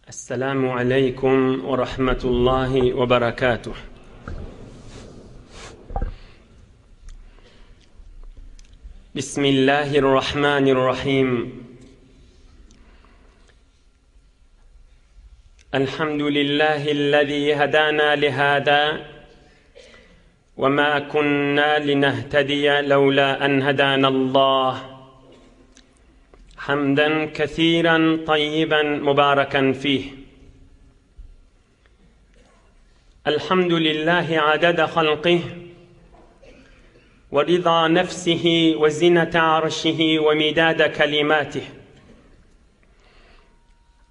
Esselamu aleýkum we rahmetullahi we berekatuh. Bismillahirrahmanirrahim. Elhamdülillahi'llezî hedâna lihâdâ ve mâ kunnâ linehtediye levlâ en hedânallâh. Hamden kesiren tayyiben mübareken fih. Elhamdülillahi adede halqih ve rıza nefsihi ve zinete arşihi ve midade kelimatih.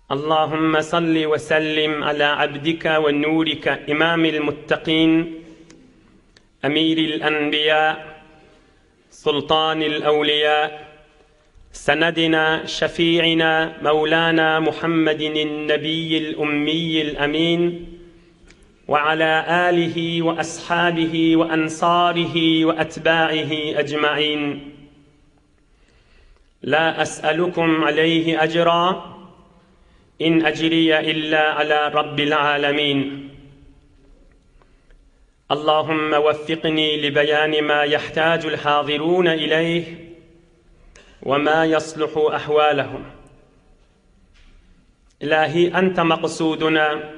Allahümme salli ve sellim ala abdike ve nurike imamil muttakin emiril enbiya sultanil evliya سندنا شفيعنا مولانا محمد النبي الأمي الأمين وعلى آله وأصحابه وأنصاره وأتباعه أجمعين لا أسألكم عليه أجرا إن أجري إلا على رب العالمين اللهم وفقني لبيان ما يحتاج الحاضرون إليه وما يصلح أحوالهم إلهي أنت مقصودنا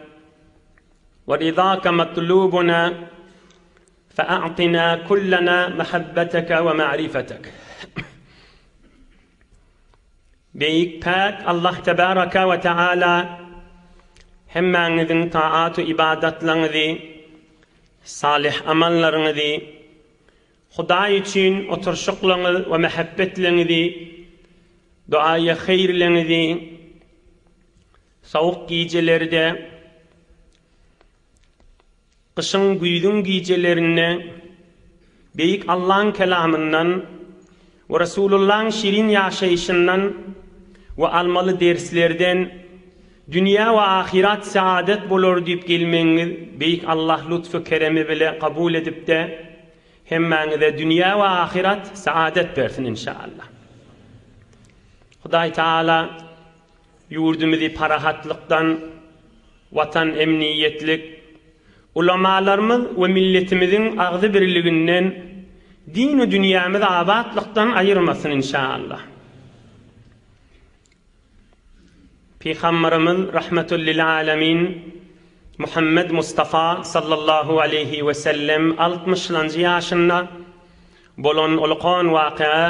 ورضاك مطلوبنا فأعطنا كلنا محبتك ومعرفتك Beýik Päk Allah Tebaraka we Teala hemmäňiziň taat-u ybadatlaryňyzy, salyh amallaryňyzy, Hudaý üçin oturyşyklaryňyz we mähebbetleňizi, duaýy haýyrlaryňyzy sowuk gijelerde, Gyşyň, güýzüň gijelerinde Beýik Allaň kelamyndan we Resulullaň şirin ýaşaýşyndan we almaly derslerden dünýä we ahyrat saadet bolar diýip gelmegiňiz Beýik Allah lutfy keremi bile kabul edipde hemmäňize dünýä we ahyrat saadet bersin inşaallah. Hudaý Taala Ýurdumyzy parahatlykdan, Watan emniýetlik, ulamalarymyz we milletimiziň agzybirliginden, dinu dünýämiz abatlykdan aýyrmasyn inşaallah. Pygamberimiz Rahmetul lil Alemin Muhammed Mustafa sallallahu aleýhi we sellem altmyşlanjy ýaşynda bolan ulkan waky'a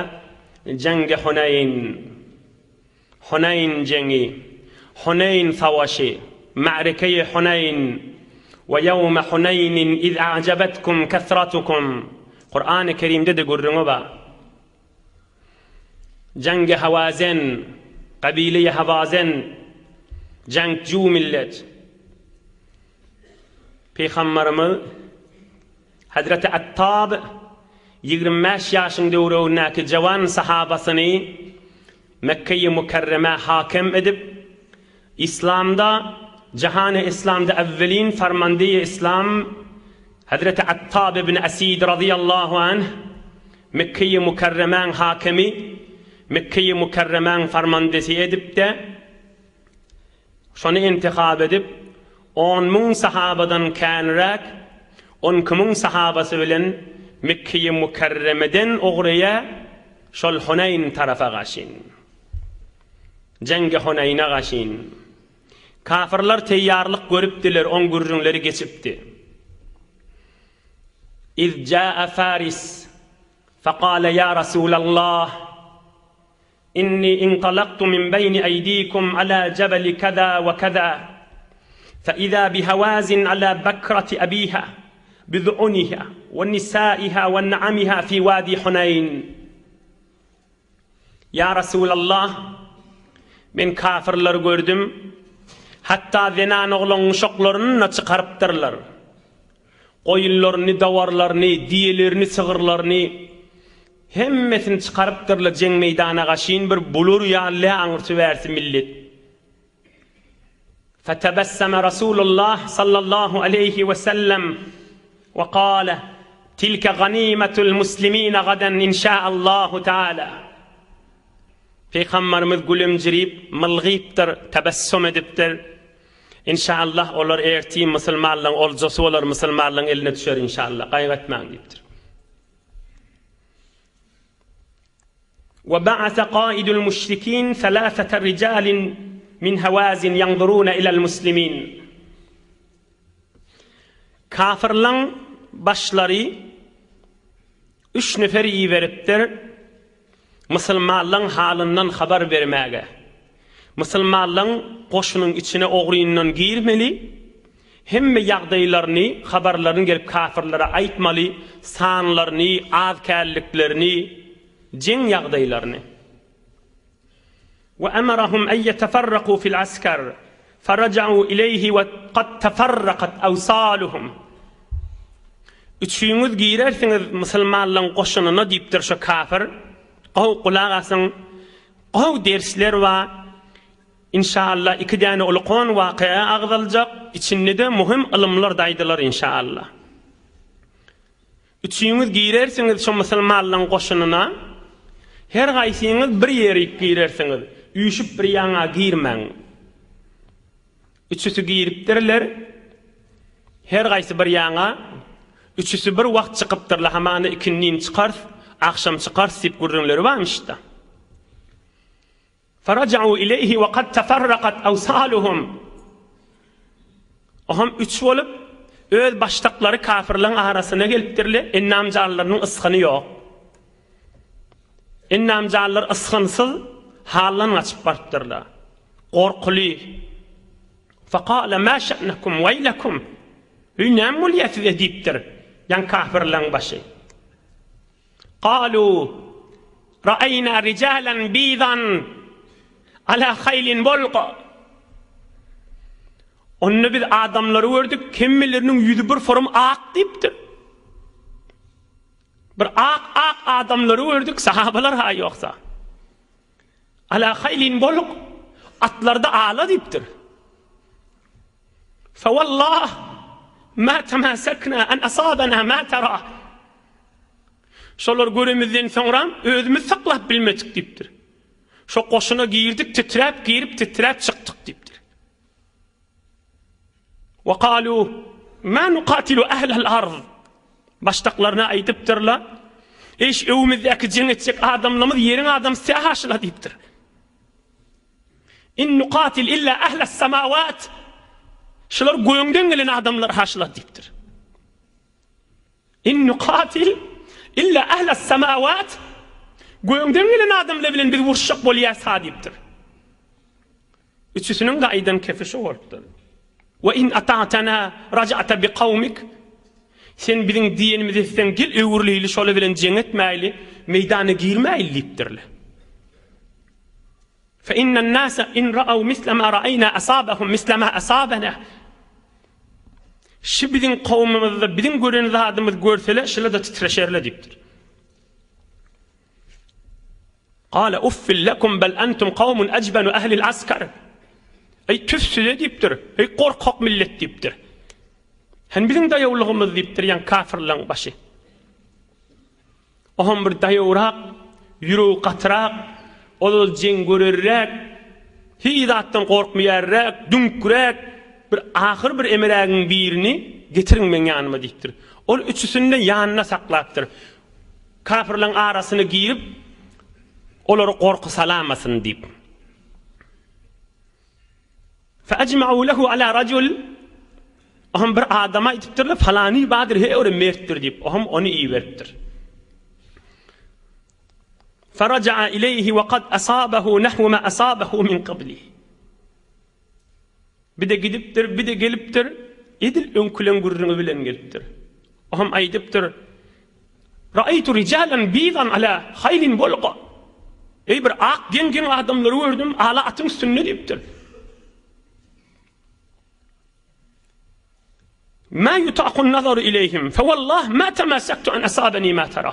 Jeňgi Huneýn. Huneýn jeňi, Huneýn savaşy, Ma'rike-i Huneýn, We ýewme Huneýnin iz a'jabetkum kesratukum, Kurany Kerimde-de gürrüňi bar. Jeňgi Hawazen, Kabile-i Hawazen, jeňkju millet. Pygamberimiz Hazreti Attab 25 ýaşyň döwregindäki jawan sahabasyny Mekgeýi Mükerremä hakem edip, Yslamda, jahany Yslamda äwwelin farmandeýi Yslam Hezreti Attab ibn Esid razyýallahu anh Mekgeýi Mükerremäň hakemi, Mekgeýi Mükerremäň farmandesi edip-de, şony intihap edip, 10000 sahabadan känräk, 12000 sahabasy bilen Mekgeýi Mükerremeden ugraýa, Şol Huneýn tarapa gaşyn. Jeňge Huneýne gaşyn. Kafyrlar teýýarlyk görüpdiler, oň gürrüňleri geçipdi. Iz jaa Faris, fekale ýa Rasulallah, inni intalaktu min beýni eýdikum ala jebeli keza we keza, fe iza bihawazin ala bekrati abiha, Bizu'uniha we nisaiha we na'amiha fi wadi Huneýn. Ýa Resulallah, men kafyrlary gördüm, hatda zenan oglan uşaklaryny-da çykarypdyrlar. Goýunlaryny, dowarlaryny, düýelerini, sygyrlaryny, hemmesini çykarypdyrlar jeň meýdana gaşyn bir bular ýaly aňyrsy-bärsi millet. Fetebesseme Rasulullah sallallahu aleýhi we sellem we kale, Tilke ganimetul muslimine gadan inşaallahu taala. Pygamberimiz gülümjirip, mylgypdyr, tebessüm edipdir. Inşallah olar ertir musulmanlaryň oljasy bolar, musulmanlaryň eline düşer inşallah, gaýgy etmäň diýipdir. Wa ba'asa qaidul müşrikin thalathata rijalin min hawazin yanzuruna ilal muslimin. Kafirlaň başlary üç nefer iberipdir. Musulmanlaň halyndan habar bermäge. Musulmanlaň goşunyň içine ogryndan girmeli, hemme ýagdaýlaryny, habarlaryny gelip kafirlere aýtmaly, sanlaryny, az-känliklerini, jeň ýagdaýlaryny. Wa amarahum en ýeteferraku fil askar, faraja'u ileýhi we kad teferrakat awsaluhum. Üçüňiz girersiňiz musulmanlaň goşunyna diýipdir şo kafir. Gowy gulak asyň. Gowy dersler bar. Inşallah iki däne ulkan wakea agzaljak, içinde-de muhim ylymlar-da aýdylar inşallah. Üçüňiz girersiňiz şo musulmanlaň goşunyna, her haýsyňyz bir ýerik girersiňiz, üýşüp bir ýaňa girmäň. Üçüsi giripdirler, her haýsy bir ýaňa, üçüsi bir wagt çykypdyrlar, hamana ikindin çykarys, agşam çykarys diýip gürrüňleri barmyş-da. Faraja'u ileýhi we kad teferrakat awsaluhum. Oham üç bolup, öz başdaklary kafirleň arasyna gelipdirler, ennamjanlarynyň ysgyny ýok. Ennamjanlar ysgynsyz haldan gaçyp barypdyrlar. Gorkuly. Fekale ma şe'nekum weýlekum. Eý näme bolýar size diýipdir, ýaňy kafirleň başy. Galu, Ra'aýna rijalan bidan ala haýlin bolga. Onda biz adamlary gördük, hemmeleriniň ýüzi bir forum ak diýipdir. Bir ak-ak adamlary gördük, sahabalar ha ýoksa. Ala haýlin boluk, atlarda ala diýipdir. Fewallah ma temasekna en asabana ma tera. Şolar göremizden soňram özümizi saklap bilmedik diýipdir. Şo goşuna girdik, titräp girip, titräp çykdyk diýipdir. Wa kalu ma nukatilu ahlal ard. Başdaklaryna aýdypdyrlar. Eş öwümizdäki jeň etjek adamlarymyz ýeriň adamsy sähaşyla diýipdir. In nukatil illa ahlas samawat. Şular göňden gelen adamlar haşyla diýipdir. In nukatil illa ahlas samawat. Göňden gelen adamlar bilen biz uruşjak bolýas-ha diýipdir. Üçüsiniň-de aýdan kepi şu bolupdyr. Wa in ata'tana raja'ta bi kawmik. Sen biziň diýenimizi etseň, gel öwrüleýli, şolar bilen jeň etmäýli, meýdana girmäýli diýipdirler. Fe innen nase in ra'aw misle ma ra'ayna asabahum misle ma asabana. Şu biziň kowumymyzda biziň gören zadymyz görseler, şular-da titreşerler diýipdir. Kale uffil lekum bel entum kawmun ejbenu ehlil askar. Eý tüf size diýipdir. Eý gorkak millet diýipdir. Hen biziň daýawlygymyz diýipdir, ýaň kafirleň başy. Oham bir daýawrak, ýüregi gatyrak, ozal jeň görerräk, hiç zatdan gorkmaýarrak, düňkräk bir ahyr bir emerägiň birini getiriň meň ýanyma diýipdir. Ol üçüsini-de ýanynda saklapdyr. Kafirleň arasyna girip, olary gorky salamasyn diýip. Feejma'u lehu ala rajul Oham bir adama aýdypdyrlar, falany bardyr, he ore mertdir diýip, oham ony iberipdir. Feraja'a ileýhi we kad asabahu nahwu ma asabahu min qablihi. Bir-de gidipdir, bir-de gelipdir, edil öňküleň gürrüňi bilen gelipdir. Oham aýdypdyr, Ra'aýtu rijalan bidan ala haýlin bolga. Eý, bir ak geň-geň adamlary gördüm, ala atyň üstünde diýipdir. Ma yutaqun nazaru ileýhim, fewallah ma temasaktu an asabani ma tara.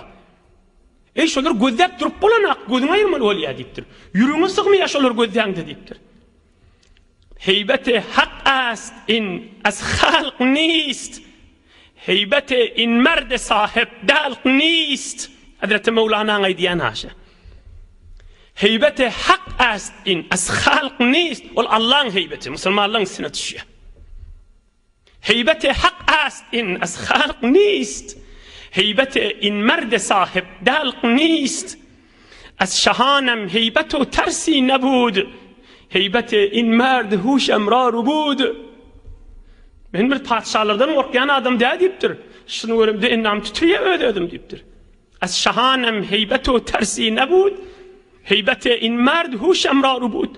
Eý, şolar gözläp durup bolanak, gözüňi aýyrmaly bolýar diýipdir. Ýüregiňe sygmaýar şolar gözläňde diýipdir. Heýbeti hak ast in az halk nist. Heýbeti in merde sahyp dalk nist. Hazreti Mewlanaň aýdýan haşa. Heýbeti hak ast in az halk nist. Ol Allaň heýbeti, musulmanlaryň üstüne düşýär. Heýbeti hak ast in az halk nist, Heýbeti in merdi sahyp dalk nist. Az şahanem heýbetu tersi nebud, Heýbeti in merdi huşem ra rubud. Men bir patyşalardan gorkýan adam däl diýipdir. Şuny göremde endam titreýär öz-özüm diýipdir. Az şahanem heýbetu tersi nebud, Heýbeti in merdi huşem ra rubud.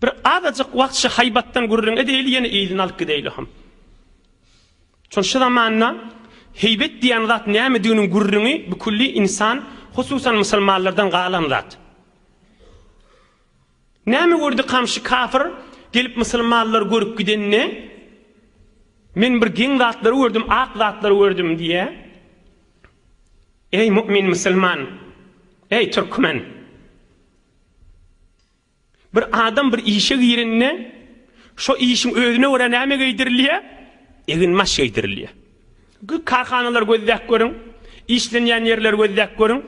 Bir azajyk wagt şu haýbatdan gürrüň edeýli ýene yzyna alyp gideýli hom. Şol şu zamanda heýbet diýen zat nämediginiň gürrüňi bu külli insan, hususan musulmanlardan galan zat. Näme gördi kamşy kafir gelip musulmanlary görüp gidende men bir geň zatlary gördüm, ak zatlary gördüm diýä. Eý mu'min musulman, eý türkmen. Bir adam bir işe girende, şo işiň özüne görä näme geýdirilýär? Eginbaş geýdirilýär. Karhanalary gözläp görüň, işlenýän ýerleri gözläp görüň.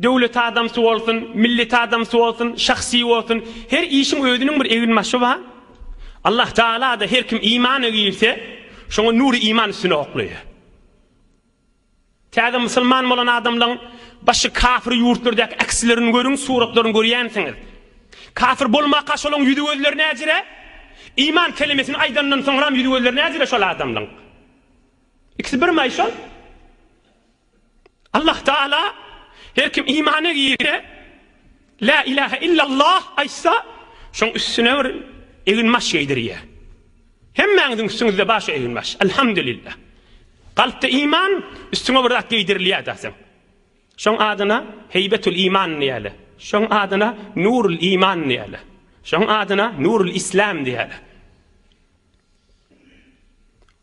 Döwlet adamsy bolsun, millet adamsy bolsun, şahsy bolsun, her işiň özüniň bir eginbaşy bar. Allah Taala-da her kim imana girse, şoňa nury iman üstüne oklaýar. Täze musulman bolan adamlaň başy kafir ýurtlardaky äkslerini görüň suratlaryny görýänsiňiz. Kafir bolmaka şolaň ýüzi gözleri näjire? Iman kelemesini aýdandan soňram ýüzi gözleri näjire şol adamlaň? Ikisi birmaý şol? Allah Taala her kim imana girse La ilahe illallah aýtsa şoň üstüne bir eginbaş geýdirýär. Hemmäňiziň üstüňizde bar şu eginbaş. Elhamdülillah. Kalpda iman, üstüňe bir zat geýdirilýär-dä seň. Şoň adyna heýbetul iman diýýärler. Şoň adyna nurul iman diýýärler. Şoň adyna nurul islam diýýärler.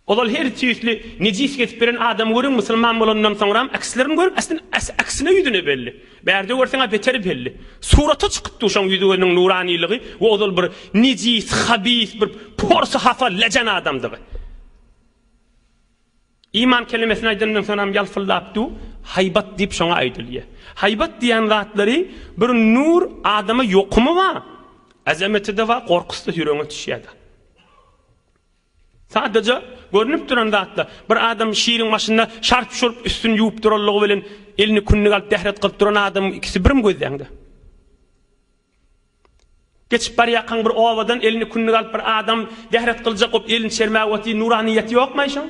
Ozal her tüýsli nejis gezip beren adamy görüň musulman bolandan soňram äkslerini görüp äsli äksine ýüzüne belli. Bärde görseňä beteri belli. Surata çykyp dur şoň ýüzi gözüniň nuranylygy we ozal bir nejis, habis, bir porsy hapa lejen adamdygy. Iman kelimesini aýdandan soňam ýalpyldap dur, haýbat diýip şoňa aýdylýar. Haýbat diýen zatlary bir nur adama ýokumy bar, azameti-de bar, gorkusy-da ýüregiňe düşýär-de. Sadaja görnüp duran zatda, bir adam şiriň başynda şarp-şurp üstüni ýuwup duranlygy bilen elini kündik alyp dähret gylyp duran adamyň ikisi birmi gözleňde? Geçip barýarkaň bir obadan elini kündik alyp bir adam dähret gyljak bolup elini çermäp otyr, nuranyýeti ýokmaý şoň?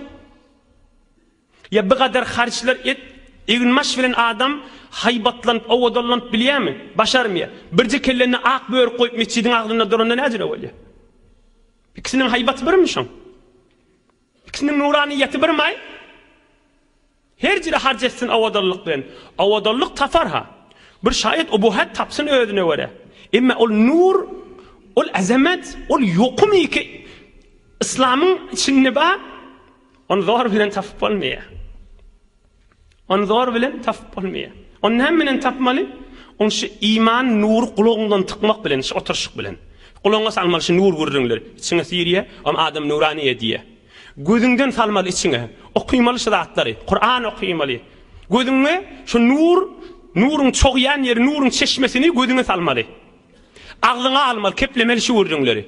Ýa bu gadar harçlar et, eginbaş bilen adam haýbatlanyp, owadanlanyp bilýärmi? Başarmaýar. Birje kellende ak börük goýup metjidiň agzynda duranda näjüre bolýar? Ikisiniň haýbaty birmi şoň? Ikisiniň nuranyýeti birmaý? Her jire harç etsin owadanlyk bilen. Owadanlyk tapar-ha. Bir şaýat ubuhat tapsyn özüne görä. Emma ol nur, ol azamat, ol ýokum iki yslamyň içinde bar. Ony zor bilen tapyp bolmaýar. Ony zor bilen tapyp bolmaýar. Ony näme bilen tapmaly? Ony şu iman nury gulagyňdan tykmak bilen, şu oturyşyk bilen. Gulagyňa salmaly şu nur gürrüňleri. Içiňe sirýär, om adam nurany edýär. Gözüňden salmaly içiňe. Okymaly şu zatlary. Kuran okymaly. Gözüňe şu nur, nuruň çogýan ýeri, nuruň çeşmesini gözüňe salmaly. Agzyňa almaly, keplemeli şu gürrüňleri.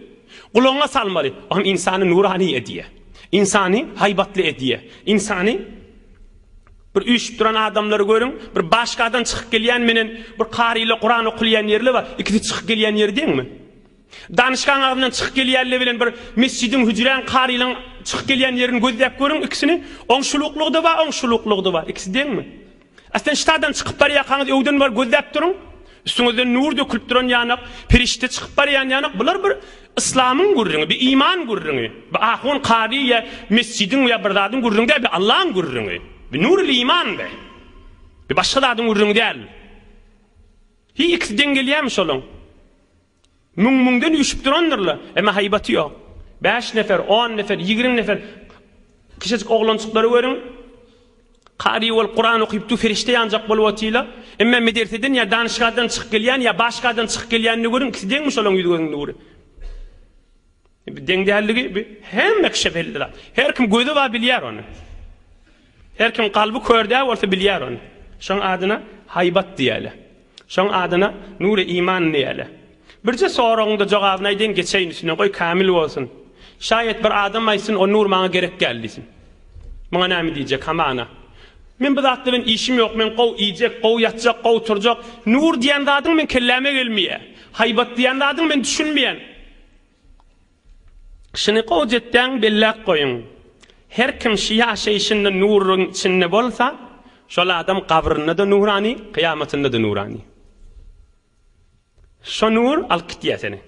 Gulagyňa salmaly. Ohm ynsany nurany edýär. Ynsany haýbatly edýär. Ynsany bir üýşüp duran adamlary görüň, bir başgadan çykyp gelýän menen bir karyla Kuran okulýan ýerler bar. Ikisi çykyp gelýän ýeri deňmi? Danyşgaň agzyndan çykyp gelýänler bilen bir mesjidiň, hüjräň, karylaň çykyp gelýän ýerini gözläp görüň ikisini. Oň şuluklygy-da bar, oň şuluklygy-da bar. Ikisi deňmi? Aslynda ştadan çykyp barýarkaňyz öwden bir gözläp duruň. Üstüňizden nur dökülip duran ýanak, perişde çykyp barýan ýanak, bular bir yslamyň gürrüňi, bir iman gürrüňi. Bir ahun, kary ýa mesjidiň ýa bir zadyň gürrüňi däl, bir Allaň gürrüňi. Bir nurul iman be. Bir başga zadyň gürrüňi däl. Hiý ikisi deň gelýärmi şolaň? Müň-müňden üýşüp durandyr-la, emma haýbaty ýok. Bäş nefer, on nefer, 20 nefer kiçijik oglanjyklary görüň. Kary bolup Kuran okyp dur, perişde ýanjak bolup otyla. Emma mederseden ýa danyşgadan çykyp gelýän ýa başgadan çykyp gelýänini görüň, ikisi deňmi şolaň ýüz-gözüň nury? Bu deň dälligi bu hemme kişä belli zat. Her kim gözi bar bilýär ony. Her kim kalby kör däl bolsa bilýär ony. Şoň adyna haýbat diýýärler. Şoň adyna nury iman diýýärler. Birje soragyň-da jogabyny aýdaýyn, geçeýin üstünden, goý kämil bolsun. Şaýat bir adam aýtsyn, o nur maňa gerek däl diýsin. Muňa näme diýjek, hamana? Men bu zatlar bilen işim ýok, men gowy iýjek, gowy ýatjak, gowy turjak. Nur diýen zadyň meň kelläme gelmeýär. Haýbat diýen zadyň men düşünmeýän. Şuny gowja etdäň belläp goýuň. Her kim şu ýaşaýşynda nuruň içinde bolsa, şol adam gabrynda-da nurany, kyýamatynda-da nurany. Şo nur alyp gitýär seni.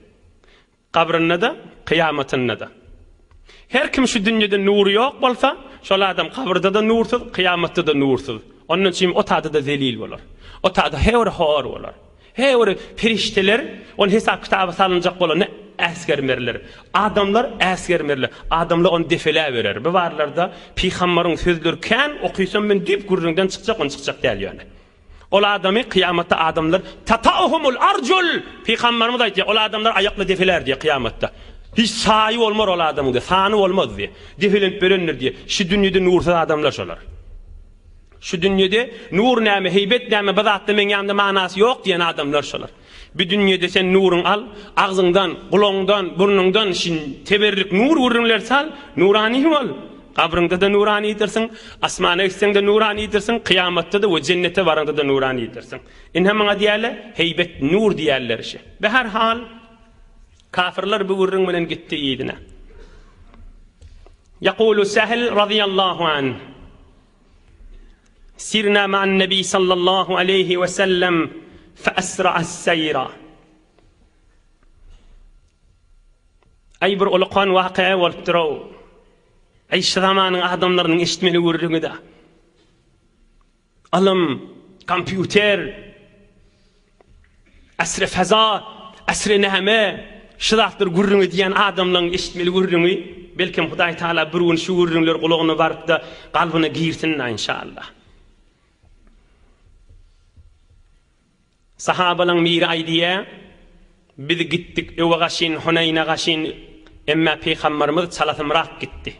Gabrynda-da, kyýamatynda-da. Her kim şu dünýede nury ýok bolsa, şol adam gabyrda-da nursyz, kyýamatda-da nursyz. Ondan üçin o tada-da zelil bolar. O tada her hor bolar. Her bir perişdeler ony hesap-kitaba salynjak bolanda äsgermerler. Adamlar äsgermerler. Adamlar ony defeläberer. Bu barlarda pygambaryň sözleri kän, okysam men düýp gürrüňden çykjak, ony çykjak däl ýöne. Ol adamy kyýamatda adamlar tatauhumul arjul! Pygambarymyz aýtýar, ol adamlar aýakla defelär diýýär kyýamatda. Hiç saýy bolmar ol adamyň diýýär, sany bolmaz diýýär. Defelenip berendir diýýär. Şu dünýede nursyz adamlar şolar. Şu dünýede nur näme, heýbet näme, bu zatda meň ýanymda manasy ýok diýen adamlar şolar. Bu dünýede sen nuruňy al, agzyňdan, gulagyňdan, burnuňdan şin teberrik nur gürrüňler sal, nurany bol. Gabryňda-da nuranydyrsyň, asmana gitseň-de nuranydyrsyň, kyýamatda-da we jennete baraňda-da nuranydyrsyň. Ine muňa diýerler, heýbet nur diýerler şi. Be her hal, kafirler bu gürrüň bilen gitdi yzyna. Ýekulu Sehl razyýallahu anh. Sirna ma'an Nebi sallallahu aleýhi we sellem fe esra'as seýra. Aý bir ulakan waka bolupdyr-ow. Aý şu zamanyň adamlarynyň eşitmeli gürrüňi-de. Ylym, kompýuter, Asry feza, asry näme, şu zatlar gürrüň edýän adamlaryň eşitmeli gürrüňi, belkem Hudaý Taala bir gün şu gürrüňler gulagyna baryp-da kalbyna girsin-dä inşallah. Sahabalaň biri aýdýar, Biz gitdik öwe gaşyn, Huneýne gaşyn, emmä pygambarymyz çalasymrak gitdi.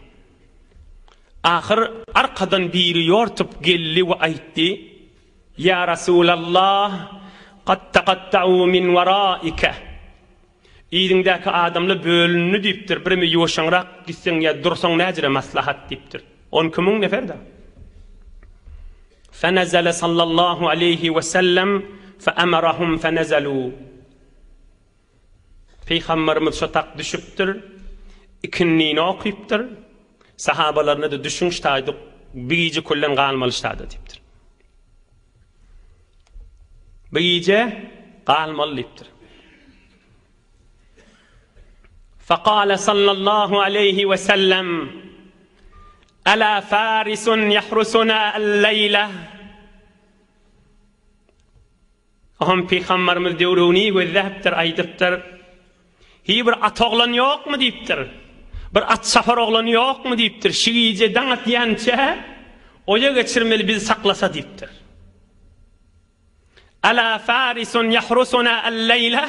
Ahyr arkadan biri ýortup geldi we aýtdy, Ýa Rasulallah, kad takatta'u min waraike. Yzyňdaky adamlar bölündi diýipdir, bireme ýuwaşaňrak gitseň ýa dursaň näjire maslahat diýipdir. 12 müň nefer-dä. Fenezele sallallahu aleýhi we sellem feemerahum fenezelu. Pygamberimiz şo tak düşüpdir, ikindini okypdyr, sahabalaryna-da düşüň ştaýda bir gije küllen galmaly ştada diýipdir. Bir gije galmaly diýipdir. Fekale sallallahu aleýhi we sellem Ala farisun ýahrusuna al-leýle Oňam pygambarymyz döwrüni gözläpdir, aýdypdyr, Hiý bir at oglan ýokmy diýipdir. Bir at çapar oglan ýokmy diýipdir. Şu gije daň atýança oýa geçirmeli bizi saklasa diýipdir. Ala farisun ýahrusuna al-leýle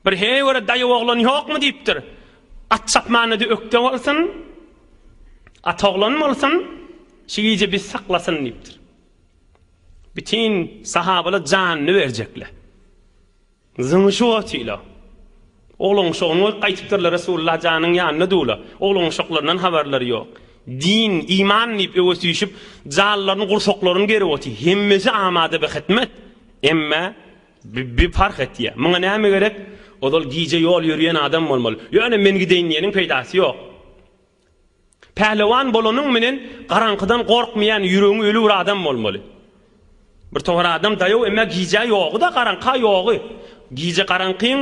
Bir heý görä daýaw oglan ýokmy diýipdir. At çapmana-da ökde bolsun, at oglan bolsun, şu gije bizi saklasyn diýipdir. Bütin sahabalar janyny berjekler. Zyňyşyp otyrlar. Oglan-uşagyny goýup gaýtypdyrlar Resulullah janyň ýanyna dula. Oglan-uşaklaryndan habarlary ýok. Din, iman diýip öwe süýşüp, janlaryny, gursaklaryny gerip otyr. Hemmesi amada bi hytmet. Emme bi parh etýär. Muňa näme gerek? Ozal gije ýol ýörýän adam bolmaly. Ýöne men gideýin diýeniň peýdasy ýok. Pählewan bolanyň menen garaňkydan gorkmaýan ýüregiň öli bir adam bolmaly. Bir towar adam daýaw emme gijä ýogy-da garaňka ýogy. Gije garaňkyň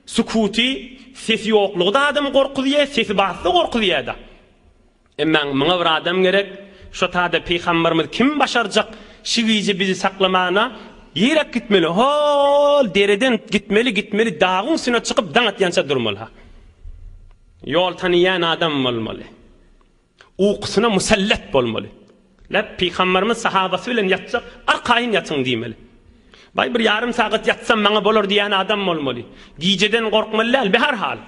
sukuty, sesi ýoklugy-da adamy gorkuzýa, sesi basda gorkuzýa-da. Emma muňa bir adam gerek. Şo tada pygambarymyz kim başarjak şi gije bizi saklamana ýerek gitmeli hol dereden gitmeli gitmeli dagyň üstüne çykyp daň atýança durmaly ha. Ýol tanaýan adam bolmaly. Ukusyna musallat bolmaly. Lä pygamberimiz sahabasy bilen ýatsak, arkaýyn ýatyň diýmeli. Baý bir ýarym sagat ýatsam maňa bolar diýen adam bolmaly. Gijeden gorkmaly däl, behar hal.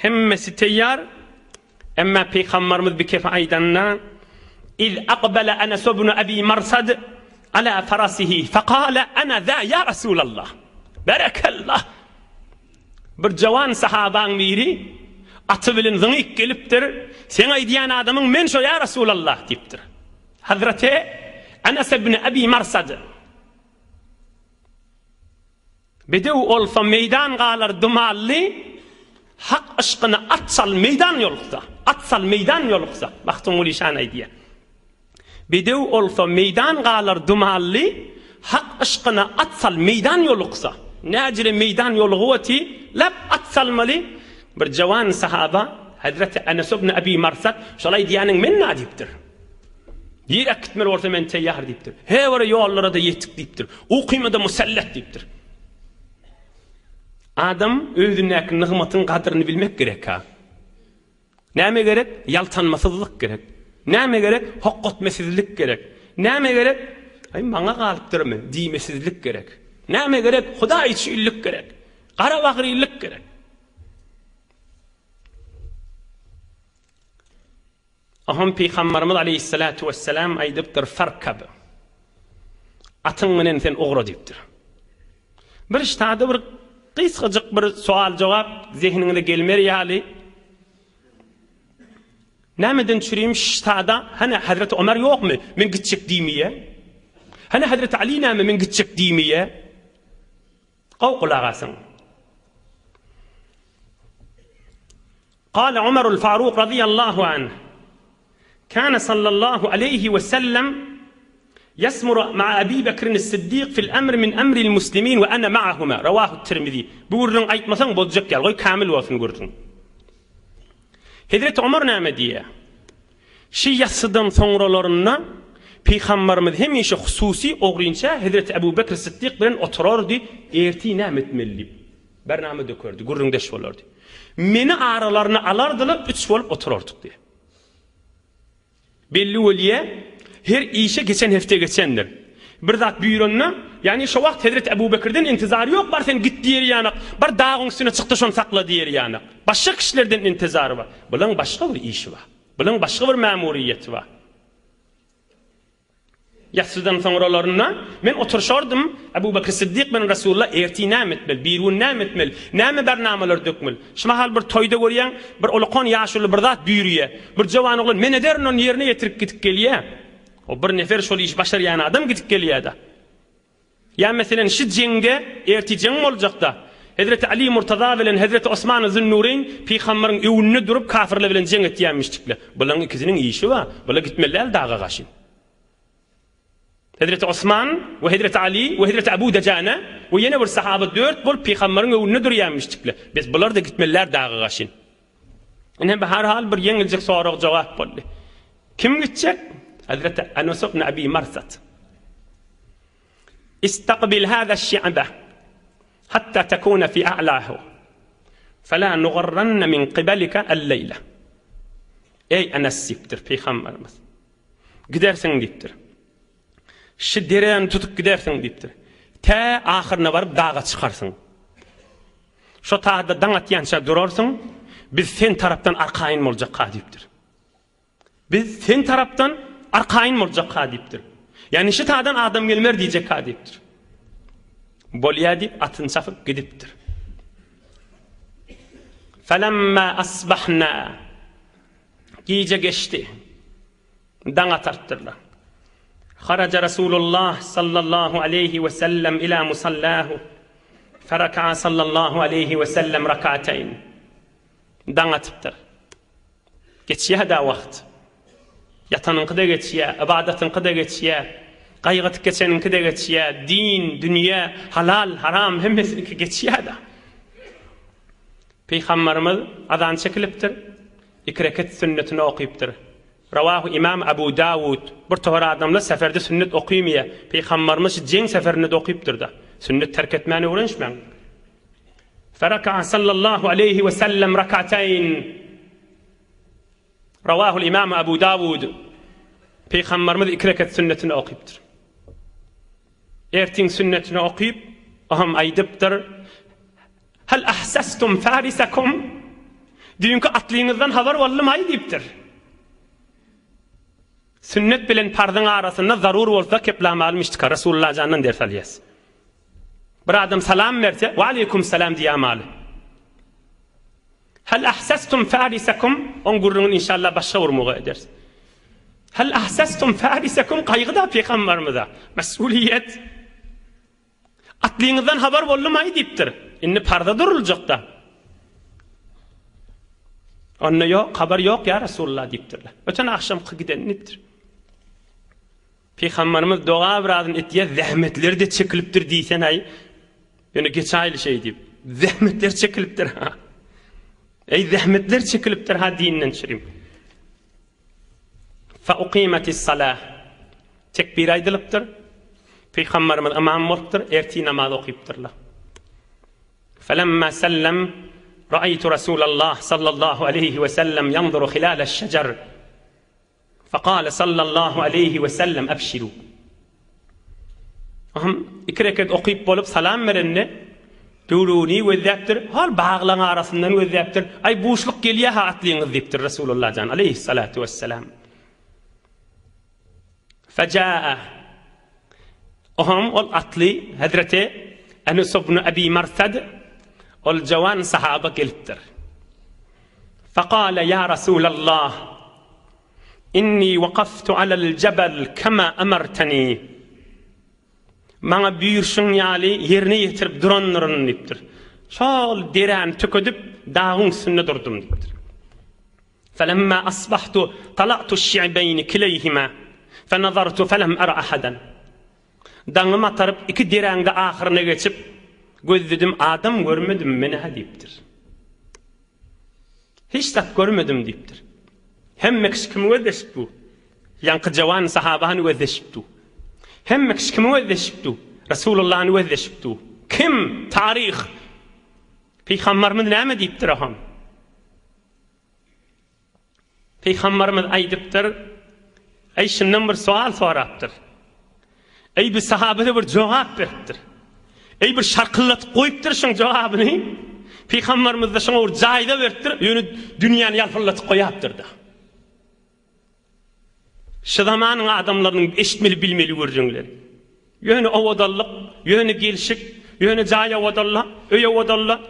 Hemmesi teýýar. Emma pygamberimiz bir kefe aýdanda, Iz aqbala Anas ibn Abi Marsad. Ala farasihi fekale ana za ya Rasulallah. Berekallah. Bir jawan sahabaň biri aty bilen zyňyk gelipdir. Seň aýdýan adamyň men şo ya Rasulallah diýipdir. Hazreti Anas ibn Abi Marsad. Bedew olsa meýdan galar dumanly, Hak yşkyna at sal meýdan ýoluksa, At sal meýdan ýoluksa, Magtymguly şan aýdýar. Bedew olsa meýdan galar dumanly, Hak yşkyna at sal meýdan ýoluksa. Näjüre meýdan ýolugyp oty, lap at salmaly. Bir jawan sahaba, Hezreti Enes ibn Ebi Marsad, şol aýdýanyň men-ä diýipdir. Nirä gitmeli bolsa men teýýar diýipdir. He bir ýollara-da ýetik diýipdir. Ukyma-da musallat diýipdir. Adam özündäki nygmatyň gadryny bilmek gerek-ha. Näme gerek? Ýaltanmasyzlyk gerek. Näme gerek? Hokgatmesizlik gerek. Näme gerek? Aý, maňa galypdyrmy? diýmesizlik gerek. Näme gerek? Hudaý üçinlik gerek. Gara bagrylyk gerek. Oňam Pygambarymyz aleýhissalatu wessalam aýdypdyr, Farkab. Atyň bilen sen ugra diýipdir. Bir ştada bir gysgajyk bir sowal-jogap zehniňize gelmer ýaly Nämeden çürim ştada hany Hazreti Omar ýokmy? Men gitjek diýmeýä. Hany Hazreti Ali näme men gitjek diýmeýä. Gowy gulak asyň. Kale Omerul Faruk razyýallahu anh, Kâne sallallahu aleýhi we sellem ýasmuru ma'a Ebi Bekrin-es-Siddik fil emri min emril muslimin we ene ma'ahuma, Rawahu-Tirmizi. Bu gürrüňi aýtmasaň bozjak ýaly, goý kämil bolsun gürrüň. Hezreti Omar näme diýýär? Şi ýassydan soňralarynda Pygambarymyz hemişe hususy ogrynça Hezreti Ebu Bekr Siddik bilen oturardy, ertir näme etmeli diýip. Bernama dökerdi, gürrüňdeş bolardy. Meni aralaryna alardylar, üç bolup oturardyk diýýär. Belli bolýar, her işe geçen hepde geçendir. Bir zat buýranda, ýagny şo wagt hezreti Ebu Bekirden intizary ýok, bar sen git diýer ýanak, bar dagyň üstüne çykda şony sakla diýer ýanak. Başga kişilerden intizary bar. Bulaň başga bir işi bar. Bulaň başga bir mämuriýeti bar. Ýassydan soňralarynda men oturyşardym, Ebu Bekr Siddik bilen Resulullah ertir näme etmeli, birigün näme etmeli, näme bernamalar dökmeli. Şu mahal bir toýda görýäň, bir ulakan ýaşuly bir zat buýurýar. Bir jowan oglan men ederin ony ýerine ýetirip gidip gelýär. O bir nefer şol işi başarýan adam gidip gelýär-de. Ýa meselen şi jeňde ertir jeň boljakda, Hezreti Ali Murtaza bilen Hezreti Osman Zünnureýn pygambaryň öwünde durup kafirler bilen jeň etýänmişdikle. Bulaň ikisiniň işi bar. Bular gitmeli däl daga gaşyn. Hezreti Osman we Hezreti Ali we Hezreti Abu Dejana we ýene bir sahaba dört bolup pygambaryň öwünde durýanmişdikle. Bes bular-da gitmeli däl daga gaşyn. Ine bu her hal bir ýeňiljek sorag-jogap boldy. Kim gitjek? Hezreti Anas ibn Abi Marsat. Istakbil hâzâ şi'be hatta tekûne fî a'lâhu felâ nugarranne min kibelike el-leýle. Eý Enes diýipdir Pygamberimiz. Gidersiň diýipdir. Şi deräni tutup gidersiň diýipdir. Tä ahyryna baryp daga çykarsyň. Şo taýda daň atýança durarsyň, biz sen tarapdan arkaýyn boljakka diýipdir. Biz sen tarapdan arkaýyn boljakka diýipdir. Ýagny şu taýdan adam gelmer diýjekka diýipdir. Bolýa diýip atyny çapyp gidipdir. Felemma asbahna Gije geçdi. Daň atartdyrlar. Haraja Rasulullah sallallahu aleýhi we sellem ila musallahu feraka'a sallallahu aleýhi we sellem rakateýn. Daň atypdyr. Geçýär-dä wagt. Ýatanyňky-da geçýär, ybadatyňky-da geçýär, gaýgy atyp geçeniňki-de geçýär, din, dünýe, halal, haram hemmesiniňki geçýär-dä. Pygambarymyz azan çekilipdir, iki reket sünnetini okypdyr. Rawahu Imam Abu Dawud. Bir topar adamlar seferde sünnet okymýar. Pygambarymyz şu jeň seferinde-de okypdyr-da. Sünnet terk etmäni öwrenişmäň. Fereka'a sallallahu aleýhi we sellem rakateýn. Rawahul Imam Abu Dawud. Pygambarymyz iki reket sünnetini okypdyr. Ertiň sünnetini okyp, oňam aýdypdyr, Hal ahsastum farisakum? Düýnki atlyňyzdan habar boldumaý diýipdir. Sünnet bilen parzyň arasynda zarur bolsa keplamalym işdika Resulullah jandan ders alýas. Bir adam salam berse, we aleýkum salam diýamaly. Hal ahsastum farisakum oň gürrüňini inşallah başga bir muga ederis. Hal ahsastum farisakum gaýgy-da pygambarymyza. Mesuliýet. Atlyňyzdan habar boldumaý diýipdir. Indi parza duruljakda. Onda ýok, habar ýok ýa Resulullah diýipdirler. Öten agşamky giden diýipdir. Pygambarymyz doga birazyn etýär, zähmetler-de çekilipdir diýsen-aý. Ýöne geçaýly şeý diýip. Zähmetler çekilipdir ha. Eý zähmetler çekilipdir ha dinden çürim. Fa uqimatis salah. Tekbir aýdylypdyr. Pygamberimiz ymam bolupdyr, ertir namaz okypdyrlar. Felemma sellem ra'aytu Rasulallah sallallahu aleyhi ve sellem yanzuru hilaleş-şecer. Fekale sallallahu aleýhi we sellem ebşiru. Aham iki reket okyp bolup salam berende döwrüni gözläpdir. Hal baglaň arasyndan gözläpdir. Aý buşluk gelýä ha atlyňyz diýipdir Resulullah jan aleýhissalatu wesselam. Fejaa Oham ol atly Hazreti Enes ibn Abi Marsad ol jawan sahaba gelipdir. Fekale ýa Resulallah, inni wakaftu alal jebel kema emerteni. Maňa buýurşyň ýaly ýerine ýetirip durandyryn diýipdir. Şol deräni tükedip, dagyň üstünde durdum diýipdir. Felemma asbahtu tala'tu şi'beýni kileýhima, fenazartu felem ara ahadan. Daňym ataryp, iki deräňde ahyryna geçip, gözledim, adam görmedim men-ä diýipdir. Hiç zat görmedim diýipdir. Hemme kişi kimi gözleşip dur? Ýaňky jawan sahabany gözleşip dur. Hemme kişi kimi gözleşip dur? Resulullany gözleşip dur. Kim? Taryh. Pygamberimiz näme diýipdir aham? Pygamberimiz aýdypdyr, Eý, şundan bir sowal sorapdyr. Eý, bir sahabe-de bir jogap beripdir. Eý, bir şarkyldatyp goýupdyr şuň jogabyny. Pygamberimiz-de şoňa bir jaýza beripdir, ýöne dünýäni ýalpyldatyp goýapdyr-da. Şu zamanyň adamlarynyň eşitmeli bilmeli gürrüňleri. Ýöne owadanlyk, ýöne gelşik, ýöne jaý owadanla, öý owadanla.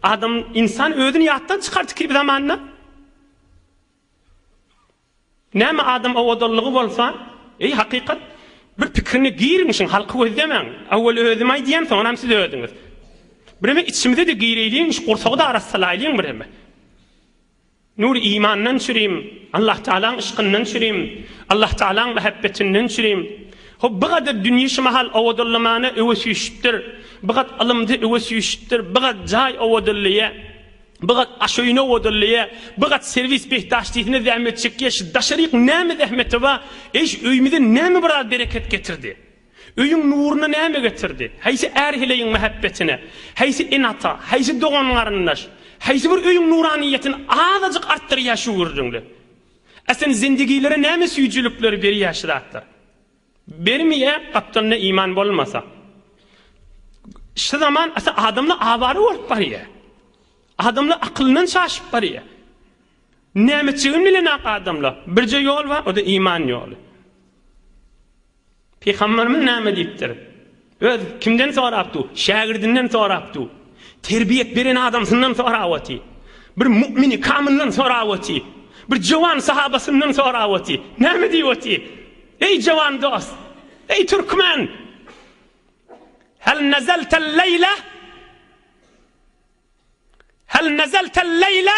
Adam, ynsan özüni ýatdan çykardy ki bir zamanda. Näme adam owadanlygy bolsa, eý hakykat, bir pikirine giriň şuň, halky gözlemäň. Awwal özüm aýdýan, soňram siz özüňiz. Bireme içimize-de gireýliň, şu gursagy-da arassalaýlyň bireme. Nury imandan çürim, Allah Tagalaň yşkyndan çürim, Allah Tagalaň mähebbetinden çürim. Hop, bu gadar dünýe şu mahal owadanlamana öwe süýşüpdir, bu gat ylymda öwe süýşüpdir, bu gat jaý owadanlaýa, bu gat aş öýüni owadanlaýa, bu gat serwis behdaştisine zähmet çekýä, şu daşaryk näme zähmeti bar, eý şu öýümize näme bir az bereket getirdi? Öýüň nuruna näme getirdi? Haýsy är-heleýiň mähebbetine, haýsy ene-ata, haýsy dogan-garyndaş, haýsy bir öýüň nuranyýetini azajyk artdyrýar şu gürrüňler? A sen zendigilere näme süýjülikleri berýär şu zatlar? Bermeýär, gapdalynda iman bolmasa. Şu zaman asa adamlar awara bolup barýar. Adamlar akylyndan çaşyp barýar. Näme etjegini bilenok adamlar. Birje ýol bar, o-da iman ýoly. Pygamberimiz näme diýipdir? Öz kimden sorapdy? Şägirdinden sorapdy. Terbiýet beren adamsyndan sorap oty. Bir mu'mini kamyldan sorap oty. Bir jowan sahabasyndan sorap oty. Näme diýip oty? Eý jowan dost! Eý türkmen! Hal nazeltel leýle? Hal nazeltel leýle?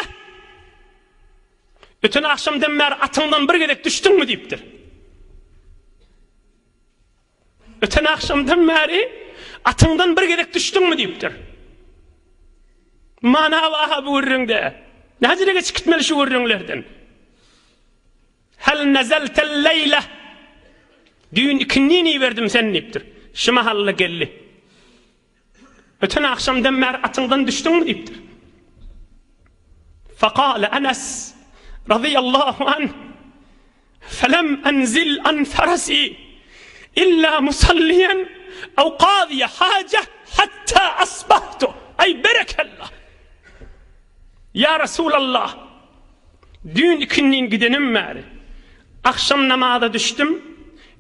Öten agşamdan bäri atyňdan bir gezek düşdüňmi diýipdir. Öten agşamdan bäri atyňdan bir gezek düşdüňmi diýipdir. Mana bar bu gürrüňde. Näjele geçip gitmeli şu gürrüňlerden. Hal nazeltel leýle? Düýn ikindin iberdim sen diýipdir. Şu mahalla geldi. Öten agşamdan bäri atyňdan düşdüňmi diýipdir. Fekale Enes razyýallahu anh Felem enzil an farasi illa musalliýen ew kaziýe haje hatta asbahtu. Aý berekella. Ýa Resulallah, düýn ikindin gidenim bäri. Agşam namaza düşdüm,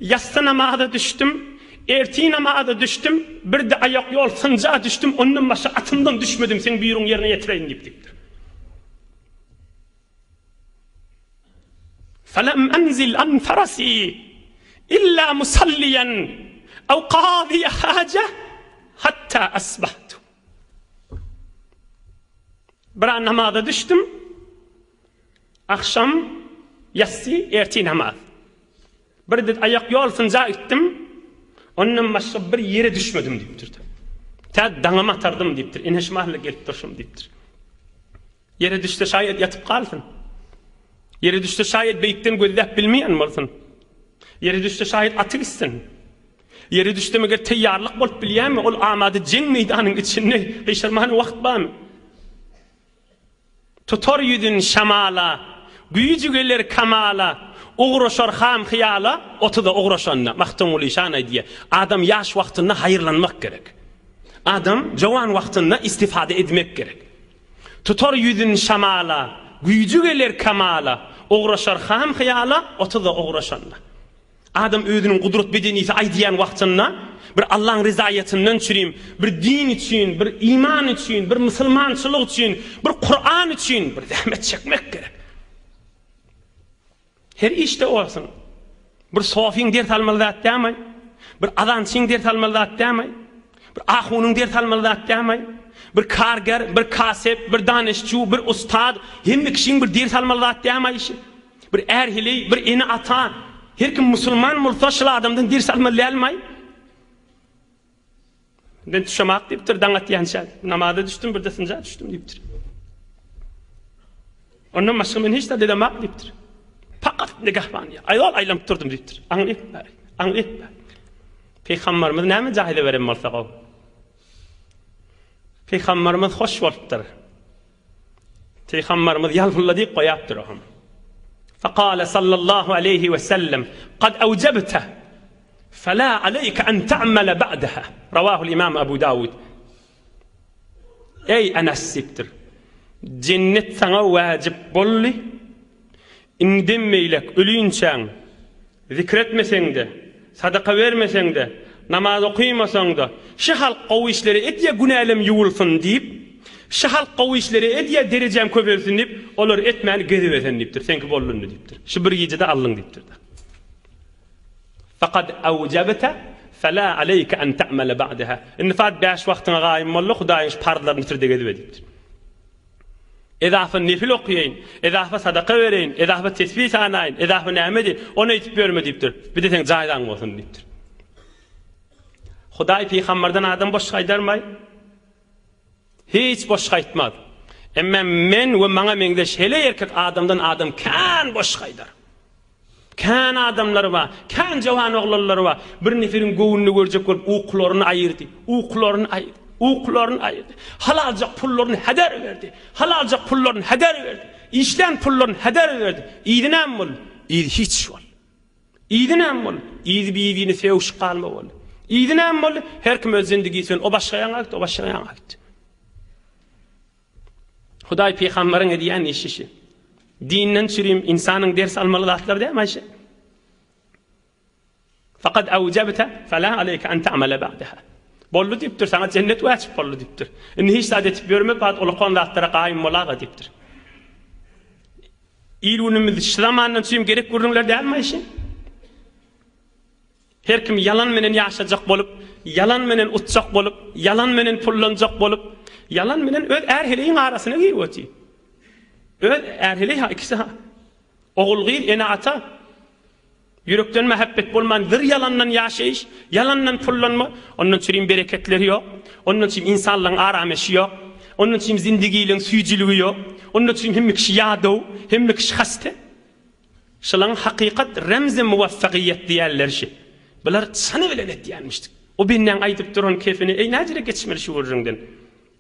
ýassy namaza düşdüm, ertir namaza düşdüm, bir-de aýak ýol synja düşdüm, ondan başga atymdan düşmedim, seň buýrugyňy ýerine ýetireýin diýip diýipdir. Felem enzil an farasi illa musalliyan aw qadiya haja hatta asbahtu. Bir an namaza düşdüm. Agşam, ýassy, ertir namaz. Bir de aýak ýol synja gitdim. Ondan başga bir ýere düşmedim diýipdir. Tä daňam atardym diýipdir. Ine şu mahal gelip durşum diýipdir. Ýere düşse şaýat ýatyp galsyn. Ýere düşse şaýat beýikden gözläp bilmeýän bolsun. Ýere düşse şaýat aty gitsin. Ýere düşse meger teýýarlyk bolup bilýärmi? Ol amady jeň meýdanyň içinde gyşarmana wagt barmy? Tutar ýüzün şamala, Güýji geler kamala, Ugraşar ham hyýala, Otuza ugraşanda, Magtymguly şan aýdýar, Adam ýaş wagtynda haýyrlanmak gerek. Adam jowan wagtynda istifada edmek gerek. Tutar ýüzün şamala, Güýji geler kamala, Ugraşar ham hyýala, Otuza ugraşanda. Adam özüniň gudrat bedenisi aýdýan wagtynda bir Allaň rezaýatyndan çürim, bir din üçin, bir iman üçin, bir musulmançylyk üçin, bir Kuran üçin bir zähmet çekmek gerek. Her işde bolsun. Bir sofyň ders almaly zat dämi? Bir azançyň ders almaly zat dämi? Bir ahunyň ders almaly zat dämi? Bir karger, bir kasep, bir danyşçu, bir ustad, hemme kişiň bir ders almaly zat dämi işi? Bir är-heleý, bir ene-ata, her kim musulman bolsa, şul adamdan ders almaly dälmi-aý? Men düşemak diýipdir, daň atýança. Namaza düşdüm, bir-de synja düşdüm diýipdir. Ondan başga men hiç zat edemak diýipdir. Fakat nigahban diýýär. Aýal aýlanyp durdum diýipdir. Aňry etme, aňry etme. Pygamberimiz näme jaýza beren bolsa gowy. Pygamberimiz hoş bolupdyr. Pygamberimiz ýalpylla diýip goýapdyr ohm. Fekale sallallahu aleýhi we sellem, Kad ewjebte, fela aleyke en ta'mele ba'deha. Rawahul imam Abu Dawud. Eý Enes diýipdir. Jennet saňa wajyp boldy. Indem beýlek ölinçäň Zikr etmeseň-de, sadaka bermeseň-de, namaz okymasaň-da, şy halk gowy işleri edýä günälem ýuwulsyn diýip, şy halk gowy işleri edýä derejäm köpelsin diýip, olary etmäni gezibersen diýipdir, seňki boldy indi diýipdir. Şy bir gijede aldyň diýipdir. Fekad awjabte fela aleyke en ta'mele ba'deha. Indi saat bäş wagtyňa gaýym boldy, Hudaýyň şu parzlaryny bitir-de geziber diýipdir. Ezafa nefil okaýyn, ezafa sadaka bereýin, ezafa tesbih sanaýyn, ezafa näme edeýin, ony eýtip ýörme diýipdir. Bir-de seň jaýzaň bolsun diýipdir. Hudaý pygamberden adam boş gaýdarmaý. Hiç boş gaýtmaz. Emma men we maňa meňzeş heleý erkek adamdan adam kän boş gaýdar. Kän adamlar bar, kän jowan oglanlar bar. Bir neferiň göwnüni görjek bolup ukularyny aýyrdy, ukularyny aýyrdy, ukularyny aýyrdy. Halaljak pullaryny heder berdi, halaljak pullaryny heder berdi. Işlän pullaryny heder berdi. Yzy näme boldy? Yzy hiç boldy. Yzy näme boldy? Yzy bir-birine sögüşip galma boldy. Yzy näme boldy? Her kim öz zindigisi bilen o başga ýaňa gitdi, o başga ýaňa gitdi. Hudaý pygamberiň edýän işi şi. Dinden çürim ynsanyň ders almaly zatlary dälmi şi? Fakat awjabta fela aleyke en ta'mele ba'daha. Boldy diýipdir, saňa jennet wajyp boldy diýipdir. Indi hiç zat etip ýörme, pat ulakan zatlara gaýym bolaga diýipdir. Il günümiz şu zamandan çürim gerek gürrüňler dälmi şi? Her kim ýalan menen ýaşajak bolup, ýalan menen utjak bolup, ýalan menen pullanjak bolup, ýalan menen öz är-heleýiň arasyna girip otyr. Öz är-heleý ha ikisi ha. Ogul-gyz, ene-ata. Ýürekden mähebbet bolman zyr ýalandan ýaşaýyş, ýalandan pullanma, ondan çürim bereketleri ýok, ondan çürim ynsanlaryň arameşi ýok, ondan çürim zindigiligiň süýjüligi ýok, ondan çürim hemme kişi ýadaw, hemme kişi haste. Şulaň hakykat remzi muwaffagyýet diýýärler şi. Bular çyny bilen etýänmişdik. O bendäň aýdyp duran kefini eý näjele geçmeli şu gürrüňden.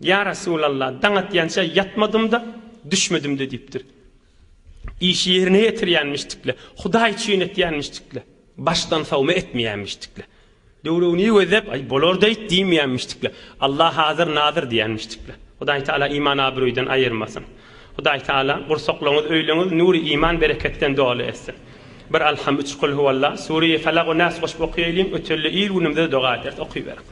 Ýa Resulallah, daň atýança ýatmadym-da, düşmedim-de diýipdir. Işi ýerine ýetirýänmişdikle, Hudaý üçin etýänmişdikle, başdan sowma etmeýänmişdikle. Döwregini gözläp, aý, bolar-daýt diýmeýänmişdikle. Allah hazyr, nazyr diýýänmişdikle. Hudaý Tagala iman abröýden aýyrmasyn. Hudaý Tagala gursaklaryňyzy, öýleriňizi nury iman bereketden doly etsin. Bir Alham, üç Kulhuwalla, Sureýi Felak we Nas goşup okaýalyň, ötelde il-günümize doga ederis. Okyberiň.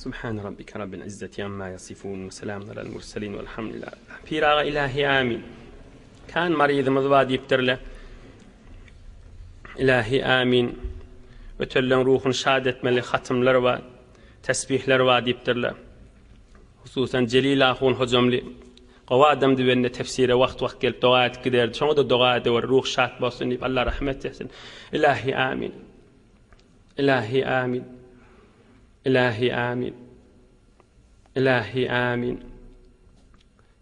Subhane rabbike rabbil izzeti amma ýasifun we selamun alal murselin welhamdülillah. Pir aga ilahi amin. Kan maryzymyz bar diýipdirler. Ilahi amin. Ötenleň ruhuny şad etmeli hatymlar bar, tesbihler bar diýipdirler. Hususan Jelil ahun hojamly gowy adamdy bende tefsire wagt-wagt gelip doga edip giderdi. Şoňa-da doga edewer, ruhy şat bolsun diýip Allah rahmet etsin. Ilahi amin. Ilahi amin. Ilahi amin. Ilahi amin.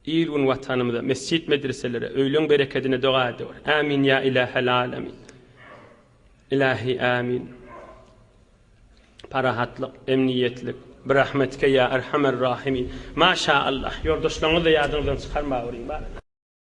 Il gün watanymyza, mesjit medreselere, öýleň berekedine doga edewer. Amin ýa ilahel alemin. Ilahi amin. Parahatlyk, emniýetlik, birahmetike ýa erhamer rahimin. Maşa Allah. Ýoldaşlaryňyzy-da ýadyňyzdan çykarmaweriň. Baraka.